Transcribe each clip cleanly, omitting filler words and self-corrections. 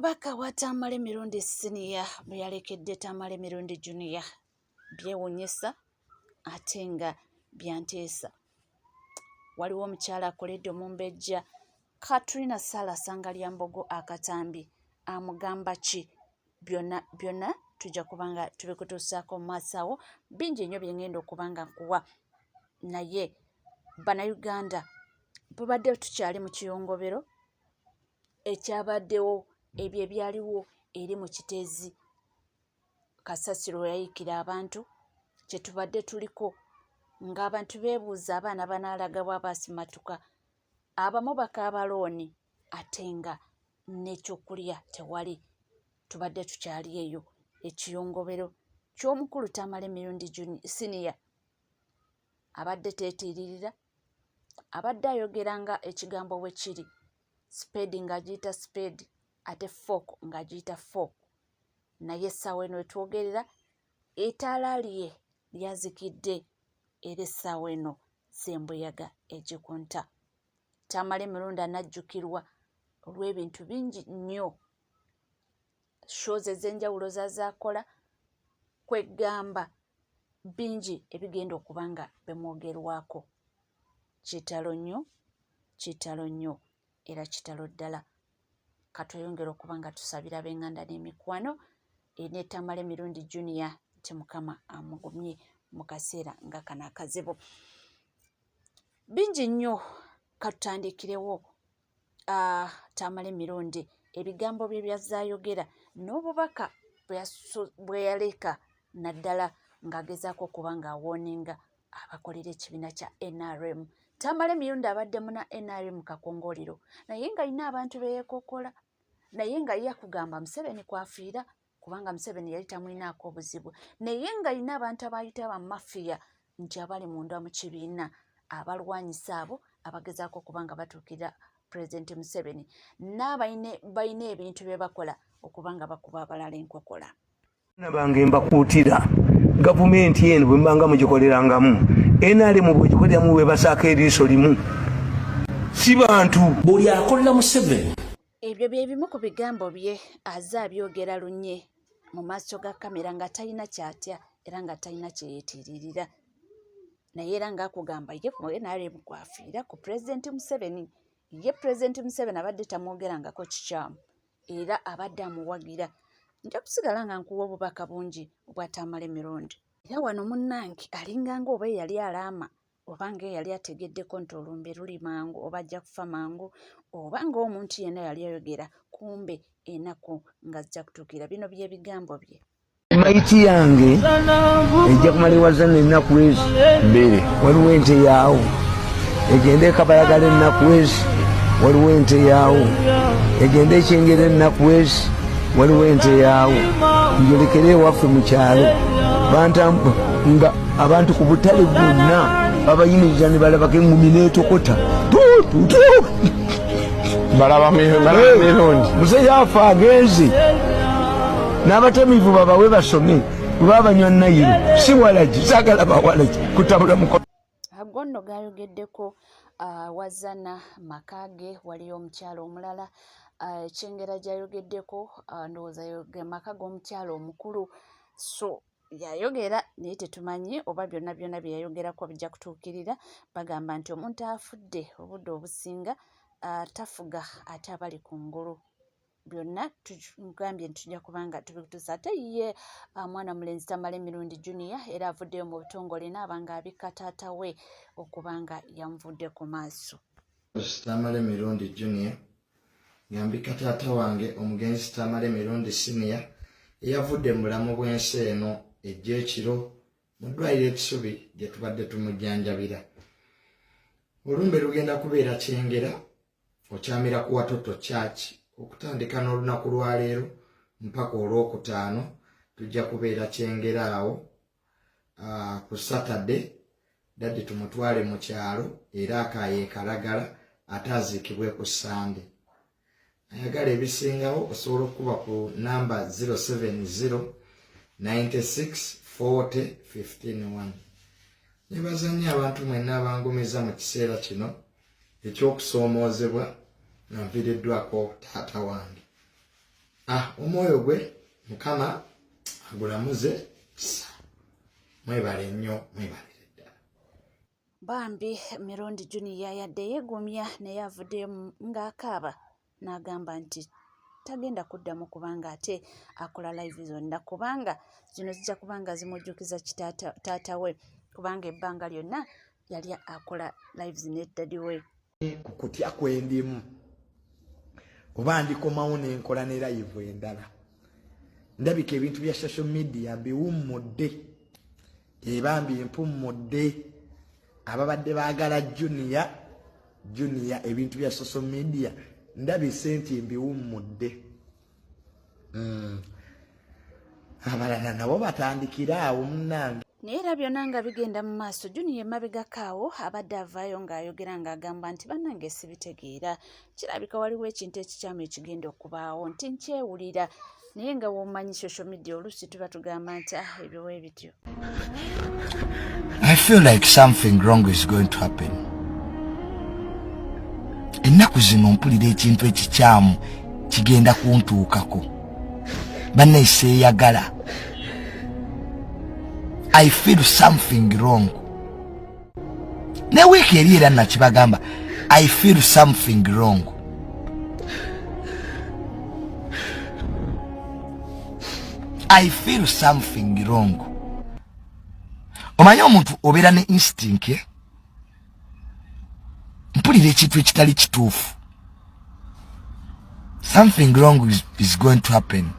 Obubaka bwa Tamale Mirundi Siniya bwe yalekedde Tamale Mirundi Junior byewuunyisa ate nga byantiisa. Waliwo omukyala akoledde omumbejja Katrina Sarah Ssangalyambogo akatambi amugamba ki? Byonna byonna tujja kuba nga tubikutuusaako mu maaso awo. Bingi nnyo bye ngenda okuba nga nkuwa naye Bannayuganda tubadde tukyali mu kiyongobero ekyabaddewo ebyo ebyaliwo eri mu Kiteezi kasasiro we yayiikira abantu kye tubadde tuliko ng'abantu beebuuza abaana banaalaga wa baasimatuka abamu bakaaba looni ate nga n'ekyokulya tewali tubadde tukyali eyo ekiyongobero ky'omukulu Tamale Mirundi Siniya abadde teetiiririra abadde ayogera nga ekigambo bwe kiri sipeedi ng'agiyita sipeedi ate fork ng'agiyita fork naye essaawa eno wetwogerera etaala lye lyazikidde era essaawa eno sembuyaga egikunta. Tamale Mirundi anajjukirwa olw'ebintu bingi nnyo shows ez'enjawulo z'azaakola kweggamba bingi ebigenda okuba nga bimwogerwako. Kitalo nnyo, kitalo nnyo era kitalo ddala. Katweyongere okuba nga tusabira ab'enganda n'emikwano ne Tamale Mirundi Junior nti Mukama amugumye mu kaseera nga kano akazibu. Bingi nnyo katutandikirewo Tamale Mirundi ebigambo bye byazze ayogera n'obubaka bwe yaleka naddala ng'agezaako okuba ng'awooninga abakolera ekibiina kya NRM. Tamale Mirundi abadde muna NRM kakongoliro naye ng'alina abantu be yeekokola naye nga ye akugamba Museveni kwafiira kubanga Museveni yali tamulinaako obuzibu naye ng'alina abantu abayita bamafiya nti abali munda mu kibiina abalwanyisa abo abagezaako okuba nga batuukirira Pulezidenti Museveni n'abalina ebintu bye bakola okuba nga bakuba abalala enkokola. Abaana bange mbakuutira gavumenti eno bwe mubanga mugikolerangamu NRM bwegikoleramu webasaako eriiso limu si bantu. Buli akolera Museveni. Ebyo bye bimu ku bigambo bye aze abyogera lunye mu maaso ga kamera nga talina kyatya era nga talina kye yeetiiririra naye era ng'akugamba ye ku NRM kwafiira ku Pulezidenti Museveni ye Pulezidenti Museveni abadde tamwogerangako kikyamu era abadde amuwagira. Nja kusigala nga nkuwa obubaka bungi obwa Tamale Mirundi. Era wano munnange alinganga oba eyali alaama oba ng'eyali ategeddeko nti olumbe luli mangu oba ajja kufa mangu oba ng'omuntu yenna yali ayogera kumbe enaku nga zijja kutuukirira. Bino by'ebigambo bye. Mayiti yange ejja kumala ewazana ennaku ezi bbiri, waliwo ente yaawo egende ekabalagala ennaku ezi, waliwo ente yaawo egende ekyengera ennaku ezi, waliwo ente yaawo njolekere ewaffe mu kyalo nga abantu ku butale bwonna babayimiriza ne balabako engumi n'etokota. Balaba mirundi musajja waffe agenze n'abatamiivu babawe basome kuba banywa nayiro si walagi sagala bawalagi kutabula mukono. Ago nno gaayogeddeko wazana maka ge waliyo omukyala omulala ekyengera gy'ayogeddeko ndowooza ge maka g'omukyala omukulu so yayogera naye tetumanyi oba byonna byonna bye yayogerako bijja kutuukirira. Bagamba nti omuntu afudde obudde obusinga tafuga ate abali ku ngulu. Byonna tugambye nti tujja kuba nga tubikutuusa. Ate ye mwana mulenzi Tamale Mirundi Junior era avuddeyo mu butongole n'aba ng'abikka taata we okuba nga yamuvudde ku maaso. Tamale Mirundi Junior nga mbikka taata wange omugenzi Tamale Mirundi Senior eyavudde mu bulamu bw'ensi eno ejja ekiro mu ddwaliro e Kisubi gye tubadde tumujjanjabira. Olumbe lugenda kubeera Kyengera okyamira ku Watoto Church okutandika n'olunaku lwaleero mpaka olwokutaano tujja kubeera Kyengera awo ku Saturday daddy tumutwale mu kyalo era akayeekalagala ate aziikibwe ku Sande. Ayagala ebisingawo osobola okukuba ku namba 070 96 40 151. Nebaza nnyo abantu mwenna abangumiza mu kiseera kino eky'okusoomoozebwa nga nviiriddwako taata wange. Ah, omwoyo gwe Mukama agulamuze kisa. Mwebale nnyo, mwebalire ddala. Bambi Mirundi Junior yadde yeegumya naye avuddeyo ng'akaaba n'agamba nti tagenda kuddamu kubanga ate akola live zonna kubanga zino zijja kuba nga zimujjukiza taata we kubanga ebbanga lyonna yali akola lives ne daddy we. Ku kutya kwendimu oba ndikomawo nenkola ne live endala, ndabika ebintu bya social media mbiwummudde, ebambi mpummudde. Ababadde baagala Junior, Junior ebintu bya social media ndabise nti mbiwummudde. Abalala nabo batandikire awo munnange. Naye era byonna nga bigenda mu maaso, Junior emabegako awo abadde avaayo ng'ayogera ng'agamba nti bannange sibitegeera, kirabika waliwo ekintu ekikyamu ekigenda okubaawo nti nkyewulira, naye nga w'omanyi social media oluusi tuba tugamba nti ah ebyo bwe bityo. I feel like something wrong is going to happen. Ennaku zino mpulira ekintu ekikyamu kigenda kuntuukako. Bannaye seeyagala. I feel something wrong. Ne wiiki eri era nakibagamba, I feel something wrong. I feel something wrong. Omanyi omuntu obeera ne instinct, eh? Mpulira ekintu ekitali kituufu. Something wrong is going to happen.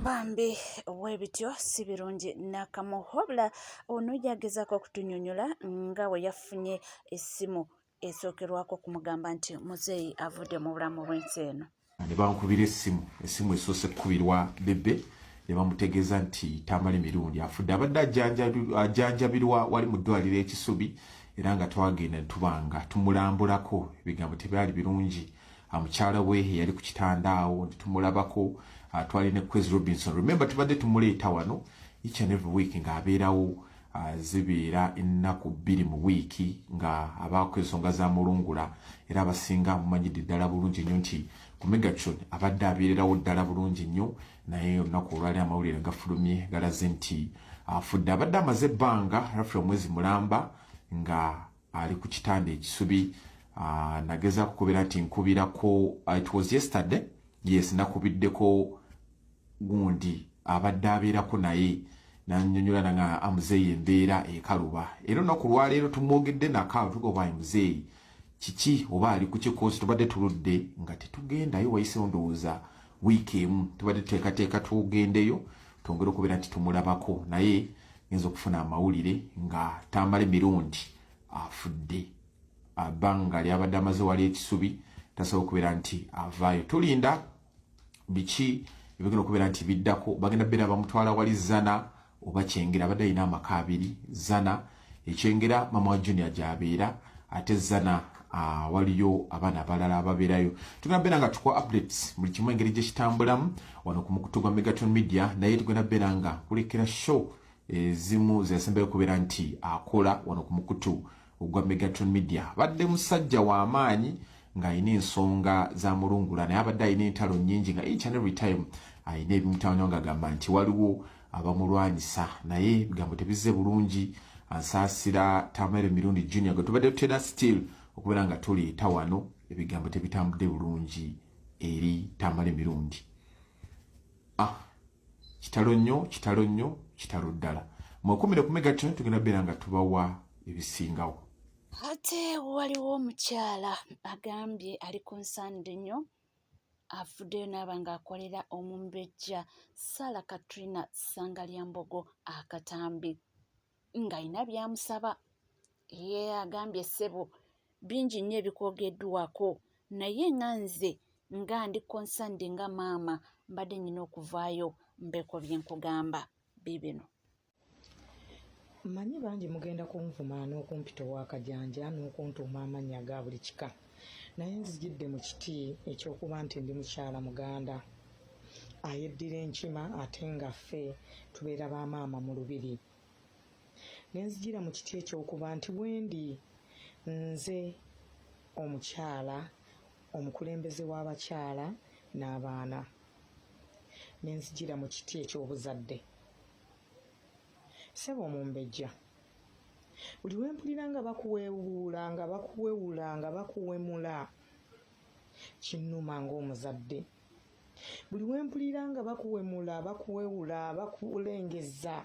Bambi bwebityo si birungi nakamu, wabula ono yagezaako okutunyonyola nga bwe yafunye essimu esookerwako okumugamba nti muzeeyi avudde mu bulamu bw'ensi eno. Ne bankubira essimu, essimu esoose kukubirwa Bebe ne bamutegeeza nti Tamale Mirundi afudde, abadde ajjanjabirwa wali mu ddwaliro e Kisubi, era nga twagenda ne tubanga tumulambulako. Ebigambo tebyali birungi, mukyala we yali ku kitanda awo ne tumulabako. Twali ne Kwezi Robinson. Remember tubadde tumuleeta wano each and every week ng'abeerawo, zibeera ennaku 2 mu wiiki nga abaako ensonga za mulungula, era abasinga mumanyidde ddala bulungi nnyo nti ku Megatron abadde abeererawo ddala bulungi nnyo, naye olunaku olwali amawulire gafulumye galaze nti afudde. Abadde amaze ebbanga roughly omwezi mulamba nga ali ku kitanda ekisubi. Nagezaako kubeera nti nkubirako, it was yesterday, yes, nakubiddeko gundi abadde abeerako naye nanyonyola nanga amuzeeyi embeera ekaluba, era olunaku lwaleero tumwogedde nako tugoba muzeeyi kiki oba ali ku kikosi. Tubadde tuludde nga tetugendayo, wayisewo ndowooza wiiki emu, tubadde tuteekateeka tugendeyo twongere okubeera nti tumulabako, naye ngenza okufuna amawulire nga Tamale Mirundi afudde. Abbanga lyabadde amaze wali ekisubi tasobola okubeera nti avaayo. Tulinda biki ebigenda okubeera nti biddako, bagenda beera bamutwala wali Zana oba Kyengera, abadde alina amaka abiri, Zana Ekyengera mama wa Junior gy'abeera, ate Zana waliyo abaana abalala ababeerayo. Tugenda beera nga tukuwa updates buli kimu engeri gye kitambulamu wano ku mukutu gwa Megaton Media, naye tugenda beera nga kulekera show ezimu zeyasembayo okubeera nti akola wano ku mukutu ogwa Megaton Media. Abadde musajja w'amaanyi ng'alina ensonga za mulungula, naye abadde alina entalo nnyingi nga each and every time alina ebimutawanya ng'agamba nti waliwo abamulwanyisa, naye ebigambo tebizze bulungi. Ansaasira Tamale Mirundi Junior gwe tubadde tutera still okubeera nga tuleeta wano, ebigambo tebitambudde bulungi eri Tamale Mirundi. Kitalo nnyo, kitalo nnyo, kitalo ddala. Mwekumire ku Megatron, tugenda beera nga tubawa ebisingawo. Ate waliwo omukyala agambye ali concerned nnyo, avuddeyo n'aba ng'akolera omumbejja Sarah Katrina Ssangalyambogo akatambi ng'alina by'amusaba. Ye agambye ssebo bingi nnyo ebikwogeddwako, naye nga nze nga ndi concerned nga maama mbadde nnyina okuvaayo mbeeko bye nkugamba biibino. Mmanyi bangi mugenda kunvuma n'okumpita ow'akajanja n'okuntuuma amannya aga buli kika, naye nzijidde mu kiti eky'okuba nti ndi mukyala Muganda ayeddira enkima, ate nga ffe tubeera ba maama mu lubiri. Ne nzijira mu kiti eky'okuba nti wendi nze omukyala omukulembeze w'abakyala n'abaana, ne nzijira mu kiti eky'obuzadde. Ssebo omumbejja, buli lwe mpulira nga bakuweebuula, nga bakuwewula, nga bakuwemula, kinnuma ng'omuzadde. Buli lwe mpulira nga bakuwemula, bakuwewula, bakulengezza,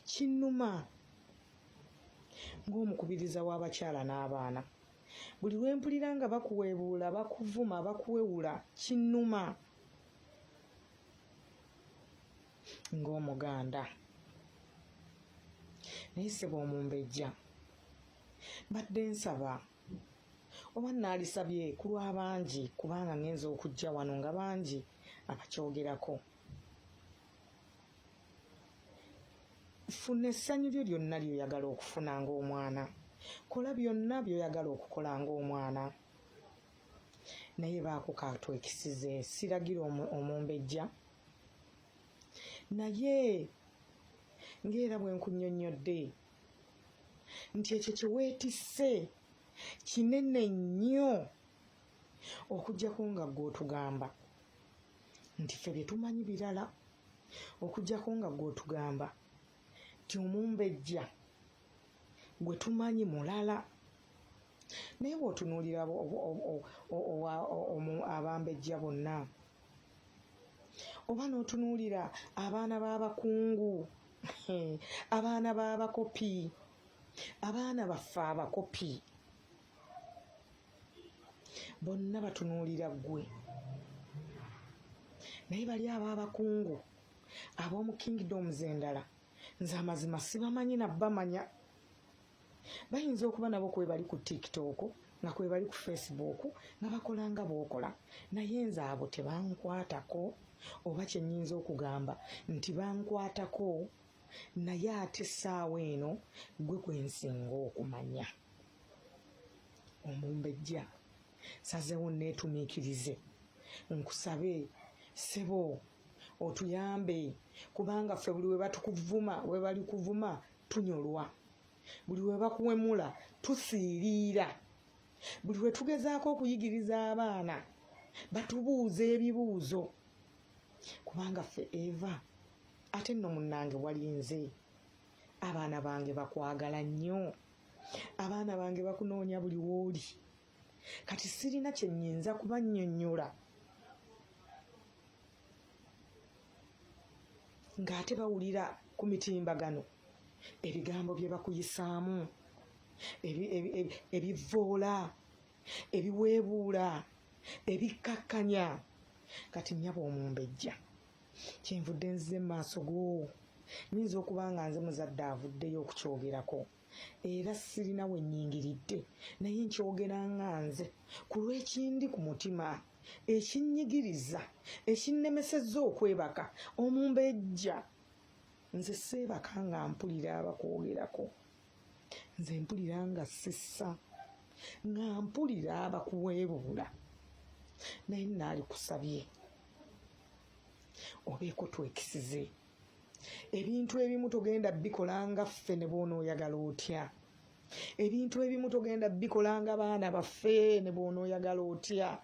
kinnuma ng'omukubiriza w'abakyala n'abaana. Buli lwe mpulira nga bakuweebuula, bakuvuma, bakuwewula, kinnuma ng'Omuganda. Naye ssebo omumbejja, mbadde nsaba oba nnaalisabye ku lw'abangi, kubanga ngenze okujja wano nga bangi abakyogerako. Funa essanyu lyo lyonna ly'oyagala okufuna ng'omwana. Kola byonna by'oyagala okukola ng'omwana. Naye baako katwekisize, siragira omumbejja. Naye ng'era bwe nkunnyonnyodde nti ekyo kye weetisse kinene nnyo okuggyako nga ggwe otugamba nti ffe bye tumanyi birala, okuggyako nga ggwe otugamba nti omumbejja gwe tumanyi mulala. Naye bw'otunuulira abambejja bonna oba n'otunuulira abaana b'abakungu, abaana b'abakopi, abaana baffe abakopi bonna batunuulira ggwe. Naye bali ab'abakungu ab'omu kingdoms endala nze amazima sibamanyi nabbamanya. Bayinza okuba nabo kwebali ku TikTok nga kwebali ku Facebook nga bakola nga bw'okola, naye nze abo tebankwatako, oba kye nnyinza okugamba nti bankwatako, naye ate essaawa eno ggwe gwe nsinga okumanya. Omumbejja, nsazeewo nneetumiikirize nkusabe ssebo otuyambe, kubanga ffe buli we batukuvuma, we balikuvuma tunyolwa, buli we bakuwemula tusiiriira, buli we tugezaako okuyigiriza abaana batubuuza ebibuuzo, kubanga ffe Eva ate nno munnange walinze, abaana bange bakwagala nnyo, abaana bange bakunoonya buli w'oli. Kati sirina kye nnyinza kubannyonnyola ng'ate bawulira ku mitimbagano ebigambo bye bakuyisaamu, ebivvoola, ebiweebuula, ebikkakkanya. Kati nnyabo omumbejja, kyenvudde nzize mu maaso go. Nnyinza okuba nga nze muzadde avuddeyo okukyogerako era sirina we nnyingiridde, naye nkyogera nga nze ku lw'ekindi ku mutima, ekinnyigiriza, ekinnemesezza okwebaka. Omumbejja, nze seebaka nga mpulira abakwogerako, nze mpulira nga sissa, nga mpulira abakuweebuula, naye naalikusabye obeeko twekisize. Ebintu ebimu togenda bikola nga ffe ne bw'onooyagala otya. Ebintu ebimu togenda bikola nga baana baffe ne bw'onooyagala otya,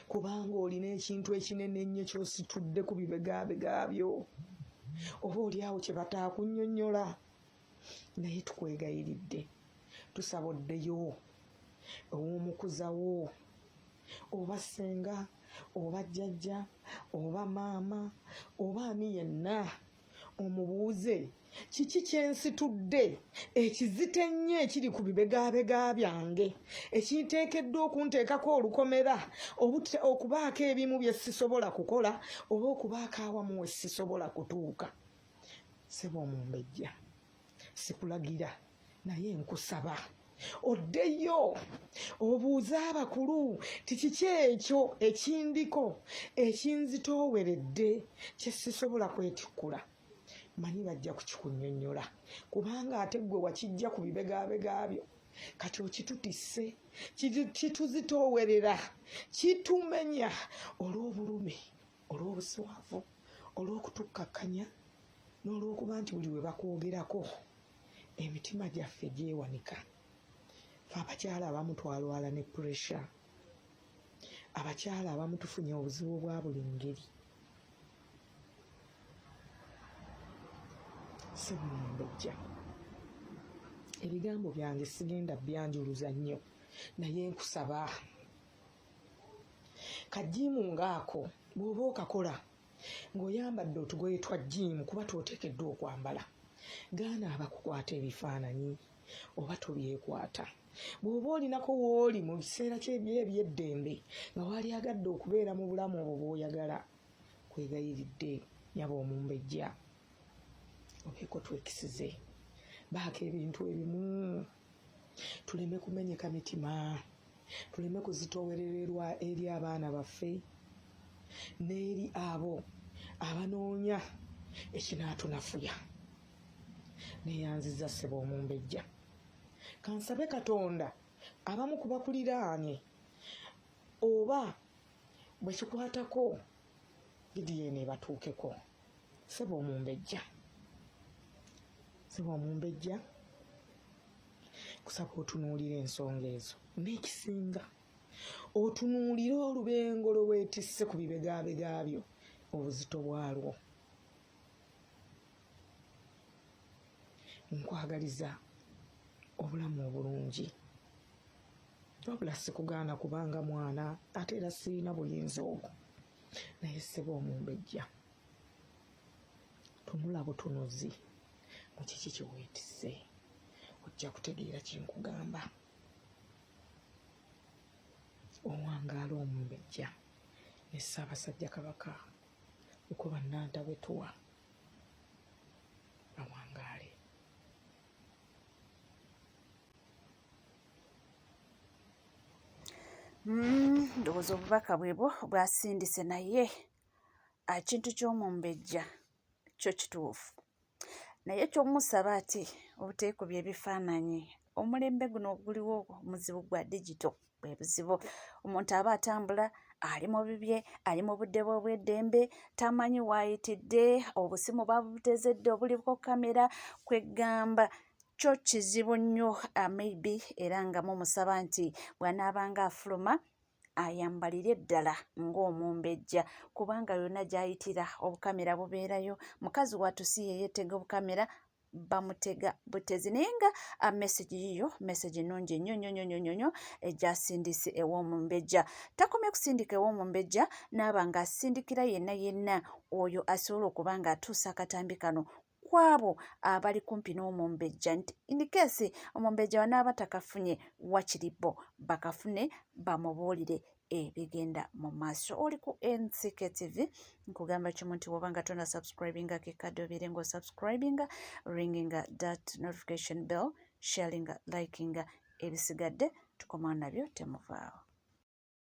kubanga olina ekintu ekinene ennyo ky'ositudde ku bibegaabega byo, oba oli awo kye bataakunnyonnyola. Naye tukwegayiridde, tusaba oddeyo ew'omukuza wo, oba ssenga, oba jjajja, oba maama, oba ani yenna, omubuuze kiki kye nsitudde ekizito ennyo ekiri ku bibegaabega byange, ekinteekeddwa okunteekako olukomera, okubaako ebimu bye sisobola kukola, oba okubaako awamu we sisobola kutuuka. Ssebo omumbejja, sikulagira, naye nkusaba oddeyo obuuze abakulu ti kiki ekyo ekindiko ekinzitooweredde kye sisobola kwetikkula. Manyi bajja kukikunnyonnyola, kubanga ate ggwe wakijja ku bibegaabega byo, kati okitutisse, kituzitoowerera, kitumenya olw'obulumi, olw'obuswavu, olw'okutukkakkanya, n'olw'okuba nti buli we bakwogerako emitima gyaffe gyewanika. Ffe abakyala abamu twalwala ne pressure. Abakyala abamu tufunye obuzibu obwa buli ngeri. Ssebo Mumbejja, ebigambo byange sigenda byanjuluza nnyo, naye nkusaba kajiimu ng'ako bw'oba okakola ng'oyambadde otugoye twa jjiimu kuba twoteekeddwa okwambala, gaana abakukwata ebifaananyi oba tobyekwata. Bw'oba olinako w'oli mu kiseera ky'ebyo eby'eddembe nga waalyagadde okubeera mu bulamu obwo bw'oyagala, kwegayiridde nyabo omumbejja obeeko twekisize baako ebintu ebimu tuleme kumenyeka mitima tuleme kuzitoowerererwa eri abaana baffe n'eri abo abanoonya ekinaatunafuya. Neeyanzizza ssebo omumbejja. Kansabe Katonda abamu ku bakuliraanye oba bwe kikwatako vidiyo eno ebatuukeko. Ssebo omumbejja, ssebo omumbejja, kusaba otunuulire ensonga ezo n'ekisinga otunuulire olubengo lwe weetisse ku bibegaabega byo obuzito bwalwo. Nkwagaliza obulamu obulungi wabula sikugaana kubanga mwana ate era sirina buyinza obwo naye ssebo omumbejja tunula butunuzi mu kiki kye weetisse ojja kutegeera kye nkugamba. Owangaale omumbejja ne Ssaabasajja Kabaka Lukoba Nnantawetuwa awangaale. Ndowooza obubaka bwebwo bwasindise naye ekintu ky'omumbejja kyo kituufu naye kyomusaba ate obuteekubya ebifaananyi omulembe guno oguliwo omuzibu gwa digito bwe buzibu omuntu aba atambula ali mu bibye ali mu budde bwe obw'eddembe tamanyi waayitidde obusimu babutezedde obuliko kamera kweggamba kyo kizibu nnyo maybe era nga mumusaba nti bw'anaabanga afuluma ayambalire ddala ng'omumbejja kubanga yonna gy'ayitira obukamera bubeerayo mukazi wattu si ye yeetega obukamera bamutega butezi naye nga message yiyo message nnungi nnyo nnyo nnyo nnyo nnyo egyasindise ew'omumbejja takomye kusindika ew'omumbejja n'aba ng'asindikira yenna yenna oyo asobola okuba ng'atuusa akatambi kano kwabo abali kumpi n'omumbejja nti in case omumbejja wanaaba takafunye wakiri bo bakafune bamubuulire ebigenda mu maaso. Oli ku NCK TV nkugamba kimu nti woba nga tona subscribinga kekadde obeere nga osubscribinga ringinga that notification bell sharinga likinga ebisigadde tukomawo nabyo temuvaawo.